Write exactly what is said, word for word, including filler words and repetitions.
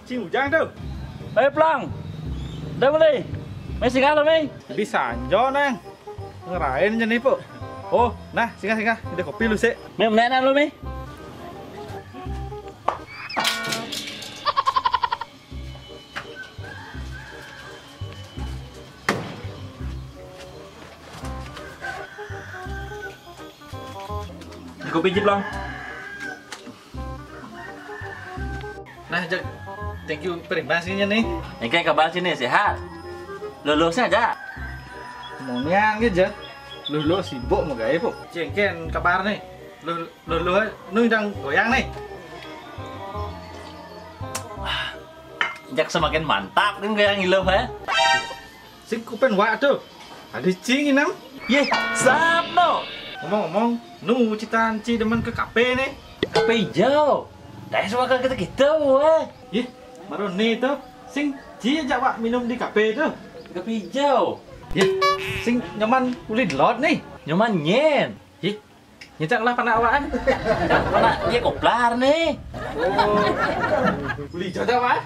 Cing Ujang tuh. Hei, Plang. Dah mulai. Meh singgah lu, meh. Bisa anjo, Nang. Ngerain aja nih, Pok. Oh, nah, singgah, singgah. Ada kopi lu, sih. Meh, menek, Nang, lu, meh. Kopi aja, Plang. Nah, Jak. Thank you, prima sih nih. Engke kabar sini sehat. Lulusnya aja. Monyang aja. Lu lu sibuk mau gaya, Pok. Cengken kabar nih. Lu lu lu nu yang goyang nih. Jak semakin mantap kan goyang iluh, eh. Sing kupen wak tuh. Ada cing inem. Yeh, sapno. Ngomong-ngomong, nu citan ci demen ke kafe nih. Kafe hijau. Dah suka kita kita, weh. Yeh, baru nih tuh. Sing ci aja wak minum di kafe tuh. Kafe hijau. Yeh, sing nyaman uli delot nih. Nyaman nyen. Yeh, nyecak lah panak awaan. Panak dia koplar nih. Oh, uli hijau dah, Wak.